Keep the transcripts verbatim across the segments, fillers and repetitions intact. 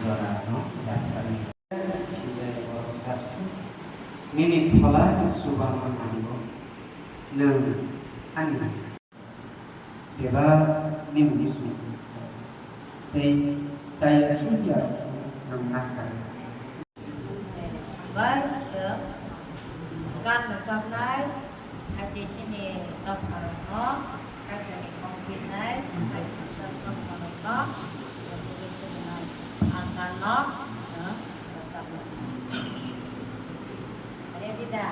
Jorano yapharwi sijai borok jasuk nini pholani chubagra nango, nwng ani nangkha. Bebak nini bising tei chaya sui ya nwng nangkha. Hambai, chwng gan rwchapnai, haiti chini dopharokno, Kaitorni kok birnai, Kaitorni dopharokno, ang ganno chwng rwchapnai. Ready da?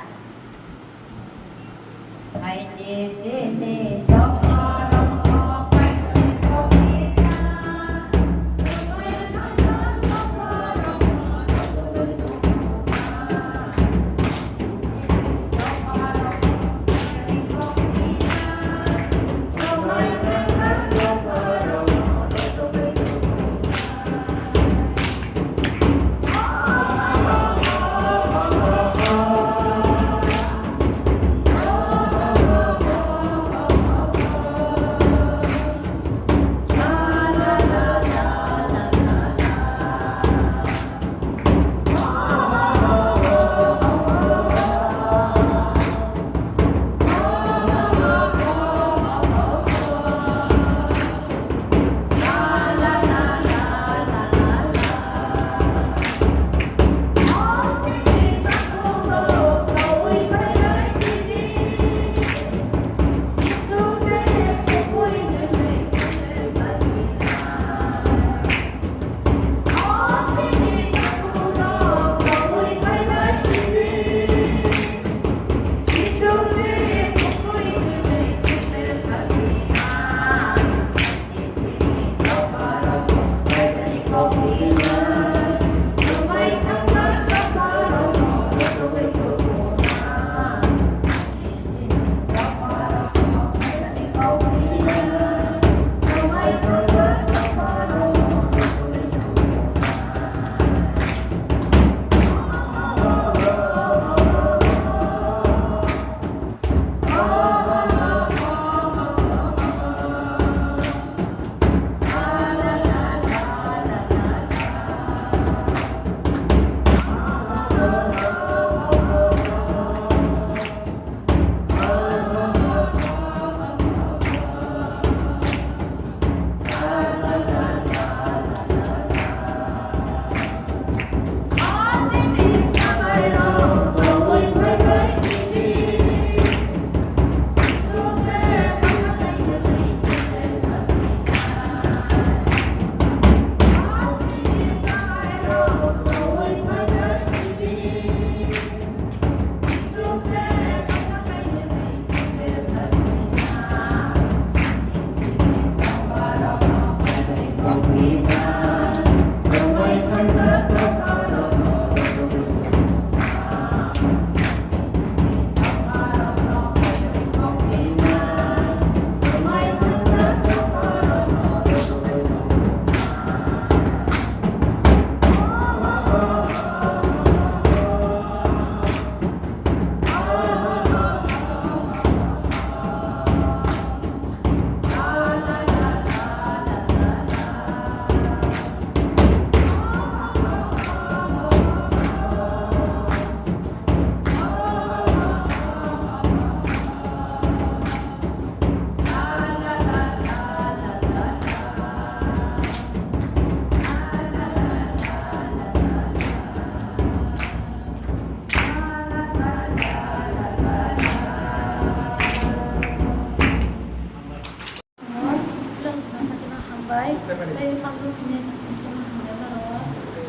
Hambai, tei Pangkuk sini sini hambai mano.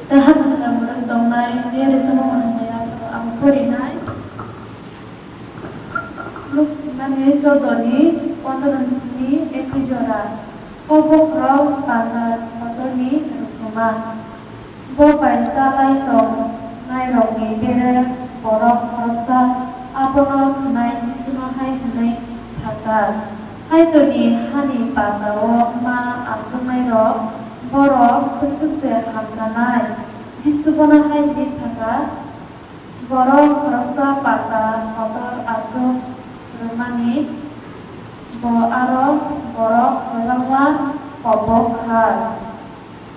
Tei hathang rang rang tongnai, je rechamo hambai ang porinai. Luk simani chodoni pondro ni simi ekui jora. O bokhorok pata kotorni rukuma. Bo bai cha lai tong nairokni bere borok khoroksa abono khwnai Jisuno hai hwnwi sa kha, Kaitorni hani pata-o ma achuknairok, borok bwswk se hamchanai. Jisu bono hai hwnwi sa kha, Borok khoroksa pata kotor achuk rwmani, bo aro borok kwbangma kobo kha.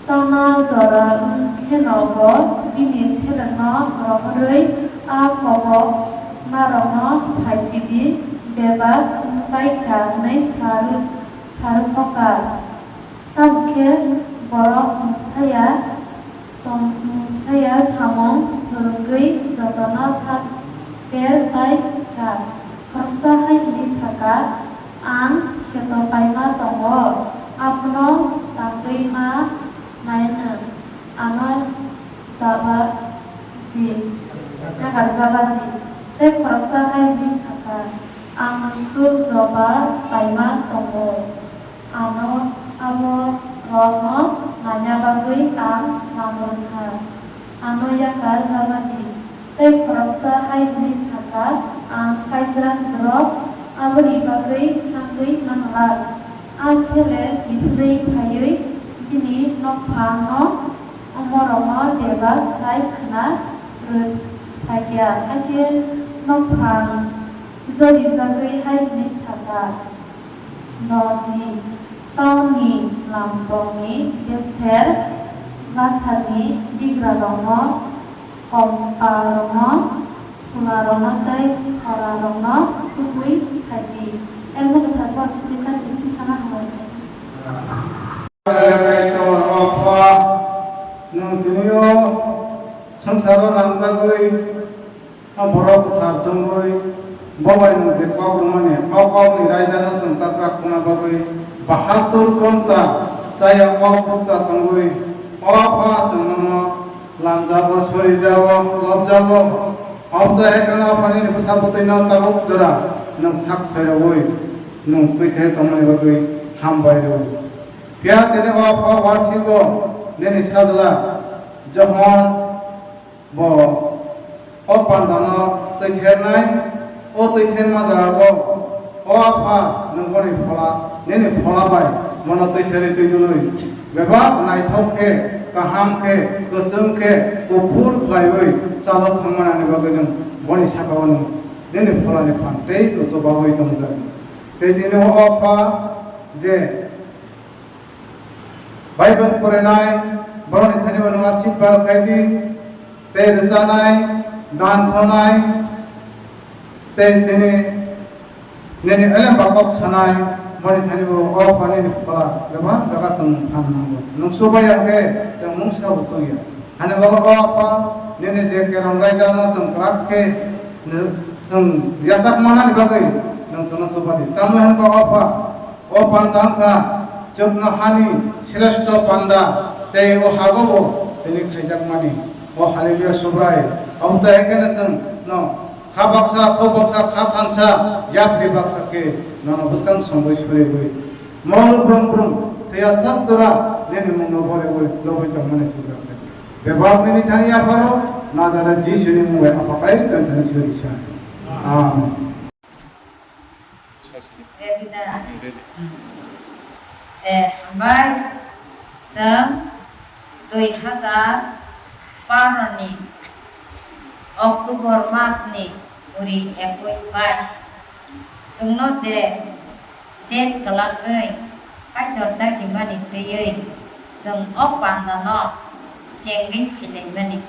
Tongna jora wng kheno bo bini selengno rohorwi a kobokmarokno phaisidi bebak wng pai kha hwnwi sa rw-, sa rwkhoka. Tamo khe borok mungsa ya tong-, mungsa ya samung phwrwngwi jotono sak ter pai kha. Khoroksa hai hwnwi sa kha, "Ang kheto paima tongo, abono tangwi ma nainw, ano chaba di, yakarjaba di." Tei khoroksa hai hwnwi sa kha, "Ang suk joba paima tongo." Ano abo rokno naina bagwi ang lamrwkha. Ano yakar jabadi. Tei khoroksa hai hwnwi sakha, "Ang kaijak borok, aboni bagwi thangwi manglak. A sele kiphilwi phaiwi bini nokphangno omorokno bebak sai khna rw phaikha." Hakhe nokphang jolijagwi hai hwnwi sakha, Nokni tauni lampongni beser bwsani bigrarokno, komparokno, phularokno tei khorarokno tubui phai di. Elmo kwthar borokni kati sing sana hamari. Kaitor Apha, nwng tini o swngcharo nangjagwi, o borok kwthar chongwi, bo bai nwng je kok rwmani, o kokni raidano chwng takra khuna bagwi bahatur ghonta chaya kok bukcha tongwi, o Apha, chwng nono lamjago, sorijago, lobjago. Abotwi hai kheno Aphani bwsa bwtwino tabuk jora nwng sak soirogwi nwng twi thai tongmani bagwi hambai rw. Phiya tini o Apha warsigo nini sajla Johon bo o pandano twithernai, o twitherma jaga o, o Apha, nwng boni phola, nini phola bai bono twitherwi twidulwi bebak naithok khe, kaham khe, kwchwng khe, kuphur khlaiwi chalo thangmanani bagwi nwng boni saka-o nwng nini pholani phan tei rwchapagwi tongjak. Tei tini o Apha je Bible porinai, borokni thani bo nwng asirbar khai di, tei rwchanai, dan thonai, tei tini nini elem ba kok sanai, boni thani bo o Apha nini phola bebak jaga chwng phan nango. Nwng chubai ya khe chwng mungsa bo chwng ya. Hani bagwi o Apha nini je kerong raida no chwng kwrak khe nwng chwng yachak manani bagwi nwng chwngno chuba di. Tamni hwnba o Apha, o panda wngkha chuknohani sreshto panda, tei o hago bo tini khaijakmani. O Hallelujah Subrai, omo tei hai kheno chwng no kha baksa, khok baksa, kha thansa, yapri baksa khe nono bwskang songwi suriwi, mol brum brum thwiya sak jora nini mungno borwi lobwi tongmani chukjak khe. Bebak nini thani yapharo Nazareth Jisuni mung bai Apha kai tong thani suri sa. Amen. Ready na? Ready. Eh, hambai. Chwng dui hazar baro ni October mas ni kuri ekui bais chwngno je date kwlangwi Kaitor dagimani twiwi chwng o pandano chengwi phailaimani.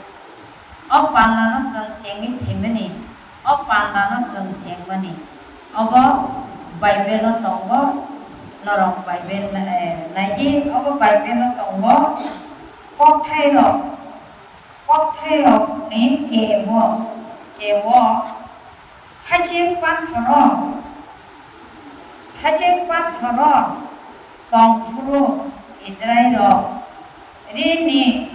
O pandano chwng chengwi phaimani, o pandano chwng chengmani. Obo Bible-o tongo, norok Bible, eh, naidi, obo Bible-o tongo, kokthairok, kokthairokni kebo, kebo, Hasing panthoro, hasing panthoro tongphuru Israilrok rini,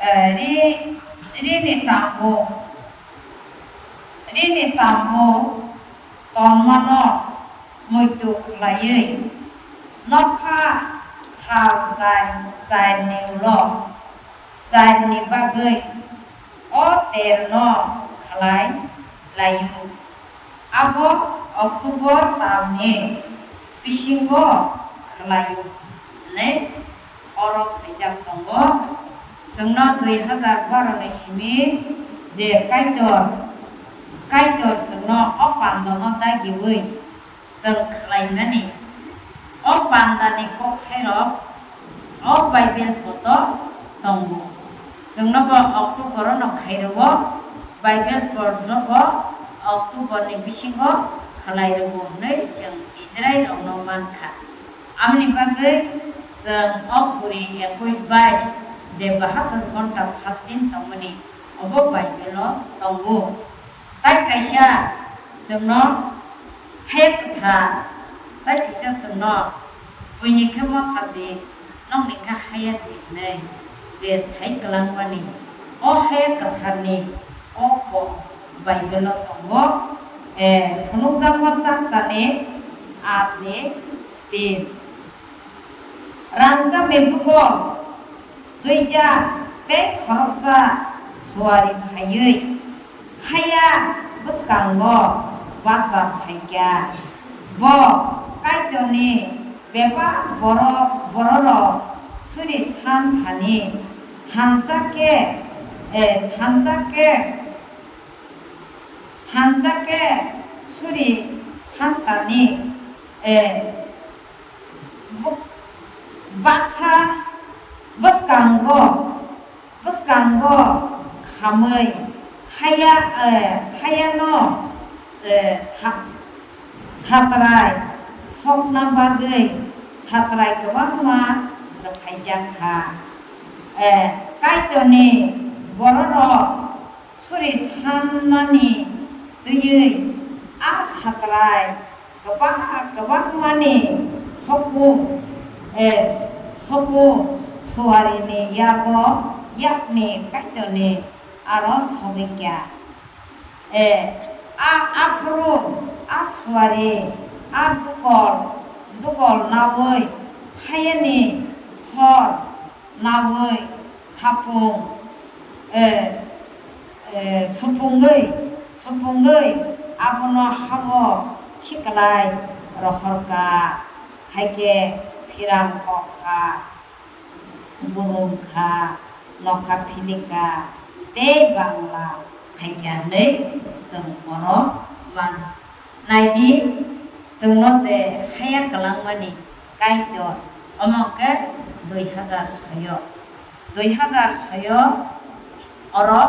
eh, ri-, rini tambu, rini tambu tongmano muitu khlaiwi nokha sal char, charni ulo charni bagwi o terno khlai laio. Abo October talni bisingo khlaio hwnwi oro swijak tongo. Chwngno dui hazar baro ni simi je Kaitor, Kaitor chwngno o pandano dagiwi chwng khlaimani. O pandani kokthairok O Bible poto tongo. Chwngno bo October-o no khairwo, Bible poto bo October-ni bisingo khlai rwo hwnwi chwng Israilrokno man kha. Aboni bagwi chwng o puri ekush bais je bahator ghonta fasting tongmani obo Bible-o tongo. Tai kaisa chwngno haya kwthar, tai kaisa chwngno buini khe mothachi, nokni khe haya se hwnwi je sai kwlangmani, o haya kwtharni kok bo Bible-o tongo. Eh, phunukjakma chapter-ni aat ni tin. Rangchakni dugo duija tei khoroksa suari phaiwi haya bwskango bacha phaikha. Bo Kaitorni bebak borok, bororok suri san thani thansa khe, eh, thansa khe, thansa khe suri san thani, eh, Buk-, baksa bwskango, bwskango khamwi haya, eh, hayano, eh, sa-, satrai sokna bagwi satrai kwbangma rwphaijak kha. Eh, Kaitorni bororok suri sanmani twiwi a satrai kwbang, kwbangmani hoku, eh, hoku suarini yago yakni Kaitorni aro sogwi kha. Eh, a, aphuru a suari a dukol, dukol naui hayani hor nagwi sapung, eh, eh, supungwi, supungwi abono habo khiklai rohorkha, hai khe phiram kok kha, burum kha, nokha philik kha, tei bangla phaikha hwnwi chwng oro mano. Naidi, chwngno je haya kwlangmani Kaitor, omo khe dui hazar soyo. Dui hazar soyo oro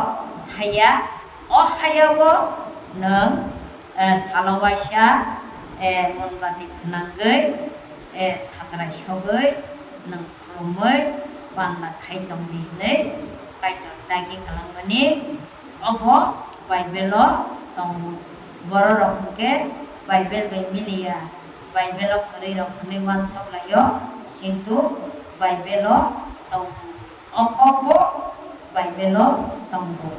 haya, o hayao nwng, eh, salo waisa, eh, monbati khwnangwi, eh, satrai sogwi nwng khulumwi panda khai tongdi hwnwi Kaitor dagi kwlangmani. Obo Bible-o tongo. Bororok hwnkhe Bible bai miliya, Bible-o kwrwirok hwnwi uansuk laio, kintu Bible-o tongo. O kokbo Bible-o tongo.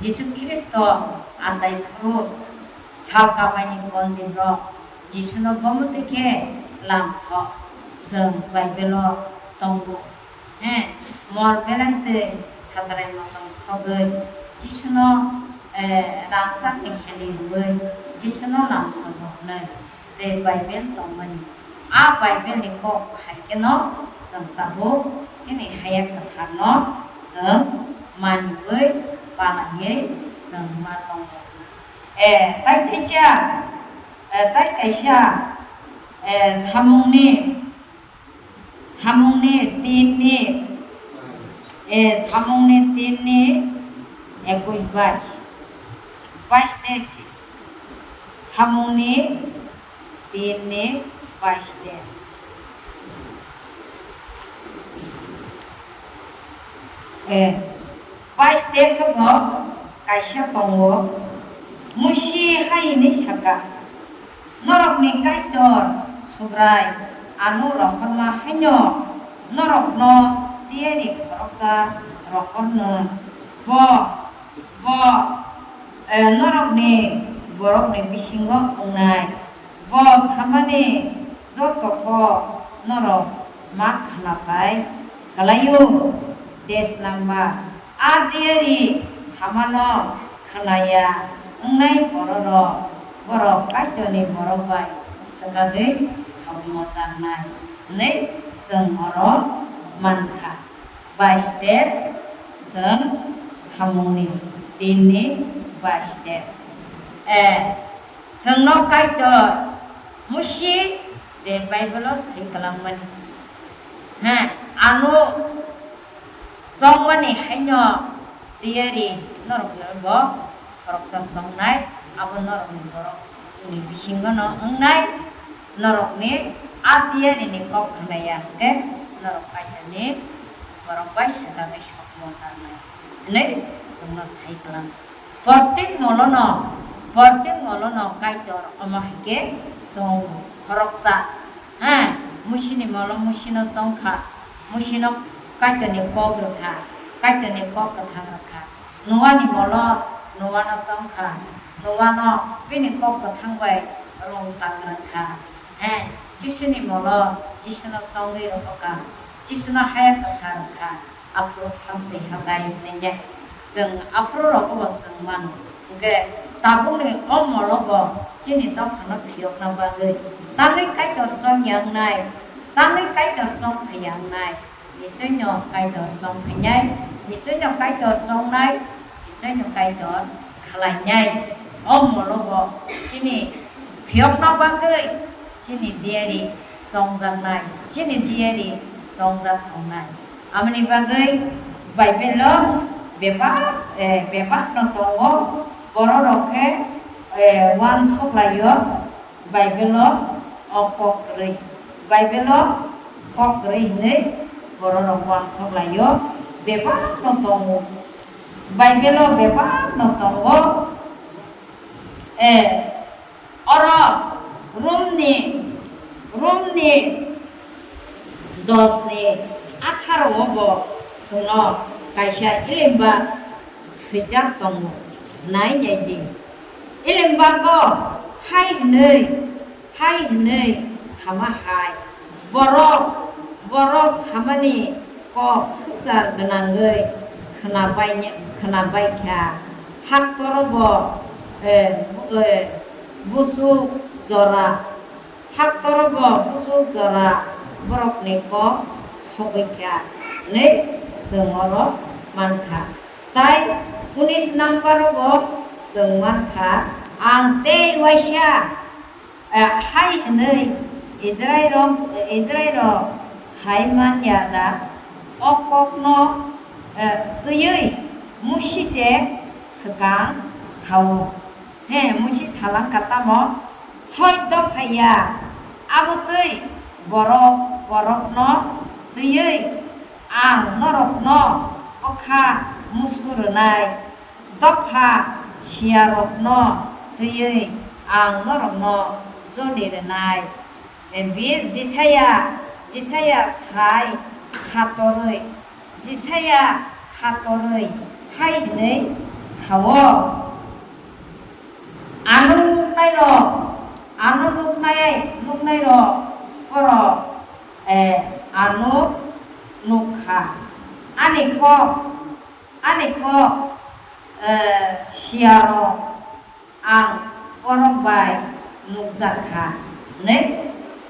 Jisu Khristo achai phuru sal kabaini pondibrok Jisuno bomo twi khe lamsok, chwng Bible-o tongo. He, mol beleng twi satrai motom sogwi Jisuno, eh, rangchakni heli rwui Jisuno lamsogo hwnwi je Bible tongmani. A Bible-ni kok hai kheno chwng tabuk chini Haya Kwtharno chwng maniui palaiwi chwng ma tongo. Eh, tai teisa, eh, tai kaisa, eh, samungni Samungni tin ni, eh, samungni tin ni ekush bais, bais tesi. Samungni tin ni bais tes. Eh, Paiste sobo kaisa tongo, Musi hai hwnwi saka, "Norokni Kaitor Subrai ano rohorma haino norokno tiyari khoroksa rohorno. Bo, bo, eh, norokni borokni bisingo wngnai." Bo samani joto kok norok ma khwnapai kwlaio. Des number, a diyari samano khwnaya wngnai bororok, borok Kaitorni borok bai swkagwi sogmo charnai hwnwi chwng oro mankha. Bais des, chwng samungni tin ni bais des. Eh, Chwngno Kaitor Musi je Bible-o swi kwlangmani. Ha, Ano chongmani haino tiyari norokno bo khoroksa chongnai, abo norokni borokni bisingono wngnai, norokni a tiyarini kok khnaya hwnkhe norok Kaitorni borok bai swkagwi sokmo changnai hwnwi chwngno sai klang. Portik molono, portik molono Kaitor omo hai khe chongo khoroksa. Ha, Musini molo Musino chong kha, Musino Kaitorni kok rw kha, Kaitorni kok kwthang rw kha. Noani molo Noano chong kha, Noano bini kok kwthang bai rwng tal rw kha. Ha, Jisuni molo Jisuno chongwi rw kha, Jisuno haya kwthar rw kha. Aphuru haste hatai hwnwi chwng aphuru rogo bo chwng mano. Hwnkhe tabukni o molo bo chini dophano phiyokna bagwi tangwi Kaitor chong ya wngnai, tangwi Kaitor chong phai ya wngnai, nisoino Kaitor chong phainai, nisoino Kaitor chongnai, nisoino Kaitor khlainai. O molo bo chini phiyokna bagwi chini diary chongjaknai, chini diary chongjak tongnai. Aboni bagwi Bible-o bebak, eh, bebakno tongo, bororok khe, eh, uansuk lai-o Bible-o o kok kwrwi. Bible-o kok kwrwi hwnwi bororok uansuk lai-o, bebakno tongo. Bible-o bebakno tongo. Eh, Oro Romni, Romni dosni atharo o bo chwngno kaisa ilimba swijak tongo, nai nai di. Ilimbago hai hwnwi, hai hwnwi sama hai, borok, borok samani kok swkchar gwnangwi khwnabai, khwnabai kha. Haktoro bo, eh, eh, busuk jora, haktoro bo busuk jora borokni kok sogwi kha hwnwi chwng oro man kha. Tai unis number-o bo chwng man kha, ang tei uaisa, eh, hai hwnwi Israilrok, Israilrok sai man ya da? O kokno, eh, twiwi Musi se swkang sa-o. He, Musi sa lang kha tamo, soi dopha ya, abo twi borok, borokno twiwi ang norokno bwkha musu rwnai, dopha siyarokno twiwi ang norokno joli rwnai. Bi Jisaya, Jisaya sai khatorwi, Jisaya khatorwi hai hwnwi sa-o, "Ano nuknairok, ano nuknai, nuknairok borok, eh, ano nuk kha. Ani kok, ani kok, eh, siyarok ang borok bai nukjak kha," hwnwi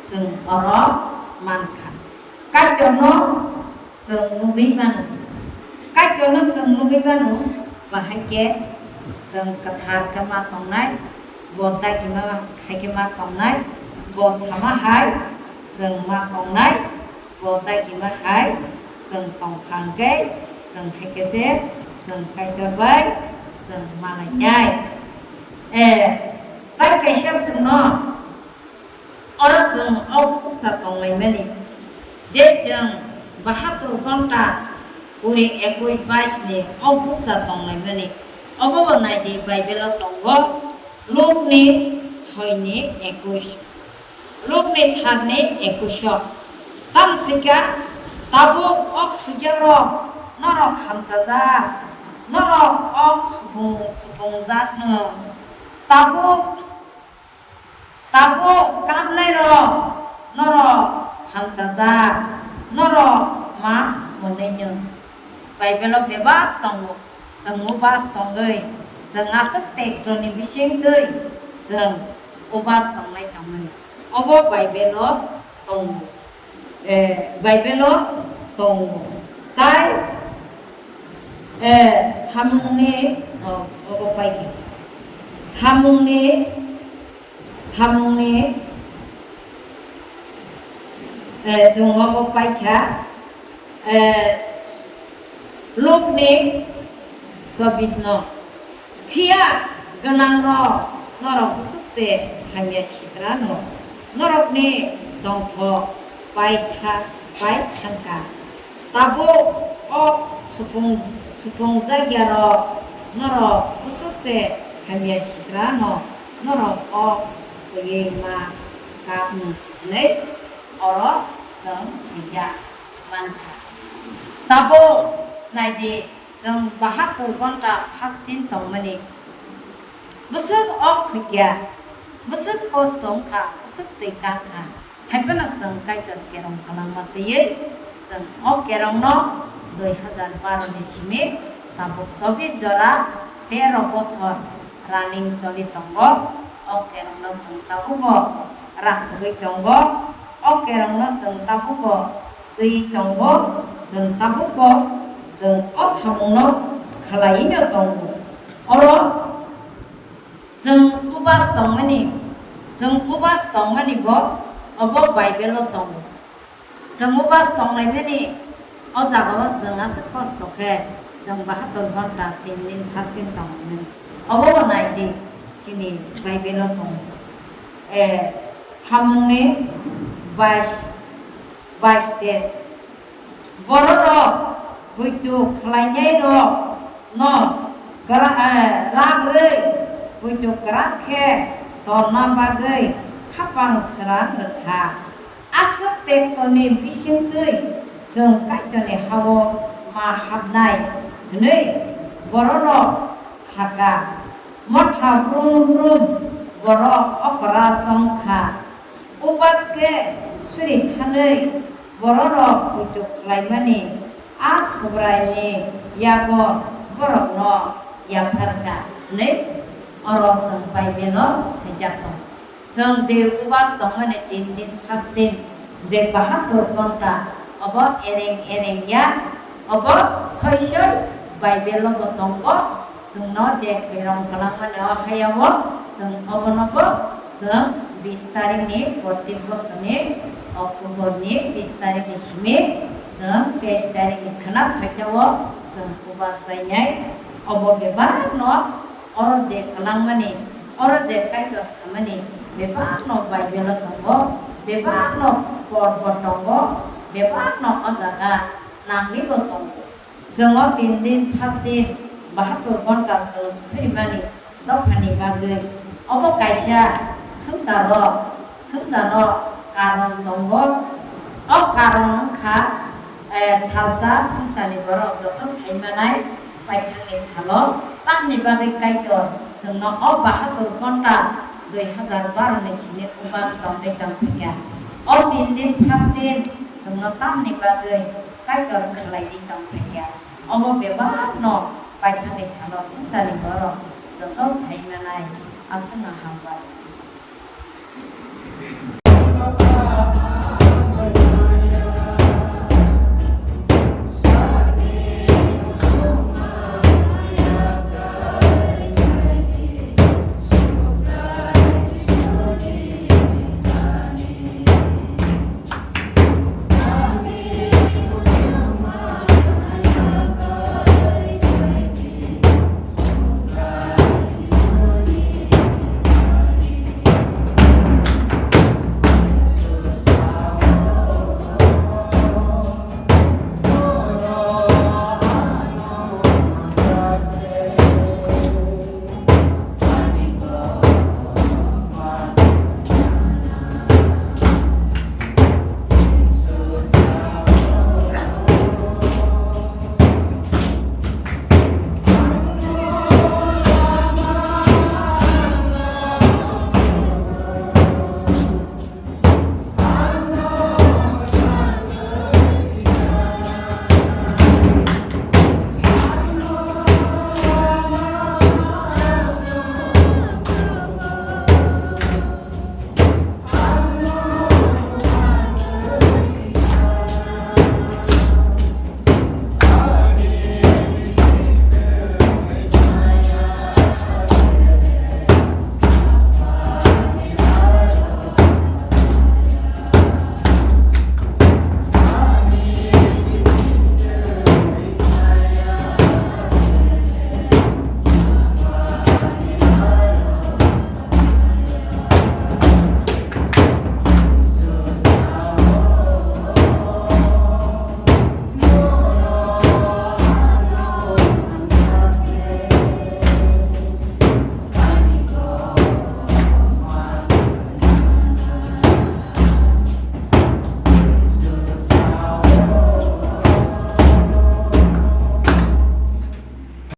chwng oro man kha. Kaitorno chwng nugwi mano. Kaitorno chwng nugwi mano, bahai khe chwng kwthar khe ma tongnai, bo dagima hai khe ma tongnai, bo sama hai chwng ma tongnai, bo dagima hai chwng tong kha hwnkhe, chwng hai khe se chwng Kaitor bai chwng ma lainai. Eh, tai kaisa chwngno oro chwng o bukcha tonglaimani, je chwng bahatur ghonta kuri ekush bais ni o bukcha tonglaimani. Obo bo nai di, Bible o tongo, Lukni soi ni ekush, Lukni sat ni ekush o. Tamo sika, tabuk ok suijakrok, norok hamchajak, norok ok supung, supung jak no. Tabuk, tabuk kapnai rok, norok hamchajak, norok ma monai no. Bible o bebak tongo, chwng upas tongwi, chwng aswk tekto ni bising twi chwng upas tongnai tongmani. Obo Bible o tongo. Eh, Bible o tongo. Tai, eh, samungni, oh, obo paikha. Samungni, samungni, eh, chwng obo paikha. Eh, Lukni chobbish no. Phiya gwnangrok, norok bwswk se hamya sitrano, norokni tongthok pai tha-, pai thangkha. Tabuk o supung, supung jagyarok, norok bwswk se hamya sitrano, norok o twiwi ma kapno hwnwi oro chwng swijak mankha. Tabuk naidi, chwng bahattur ghonta fasting tongmani. Bwswk ok khuikya, bwswk kosto wngkha, bwswk twi kankha. Haiphano chwng Kaitor kerong kwlangma twiwi chwng o kerongno dui hazar baro ni simi tabuk chobbish jora tero bosor running choli tongo. O kerongno chwng tabugo rakhogwi tongo. O kerongno chwng tabugo twi tongo, chwng tabugo chwng o samungno khlaiwino tongo. Oro chwng ubas tongmani, chwng ubas tongmani bo obo Bible-o tongo. Chwng ubas tonglaimani o jagao chwng aswk kosto khe chwng bahattur ghonta tin din fasting tongmani. Obo bo nai di, chini Bible-o tongo. Eh, samungni bais, bais des. Bororok buitu khlainairokno gra-, eh, ragrwi buitu kwrak khe tonna bagwi khapang srang rwkha. Aswk tektoni bisingtwi chwng Kaitorni ha-o ma hapnai, hwnwi bororok sakha. Motha brum brum borok okra chong kha. Ubas khe suri sanwi bororok poito khlaimani a Subraini yago borokno yapharkha hwnwi oro chwng Bible-o swijak tongo. Chwng je ubas tongmani tin din fasting, je bahattur ghonta, obo ereng ereng ya, obo soi soi Bible-o bo tongo. Chwngno je kerong kwlangmani o hayao, chwng obono bo chwng bis tarikni, protik bosorni October-ni bis tarikni simi chwng teis tarikni khwna soitao chwng ubas bainai. Obo bebakno oro je kwlangmani, oro je Kaitor samani bebakno Bible-o tongo, bebakno porbo tongo, bebakno o jaga nangwibo tongo. Chwng o tin din fasting, bahattur ghonta chwng surimani dophani bagwi. Obo kaisa swngcharo, swngchano karon tongo. O karon wngkha, eh, salsa swngchani borok joto saimanai paithakni salo. Tamni bagwi Kaitor chwngno o bahattur ghonta dui hazar baro ni sini ubas tongwi tongphikha. O tin din fasting chwngno tamni bagwi Kaitor khlai di tong phaikha. Omo bebakno paithakni salo swngcharni borok joto sai manai aswkno hambai.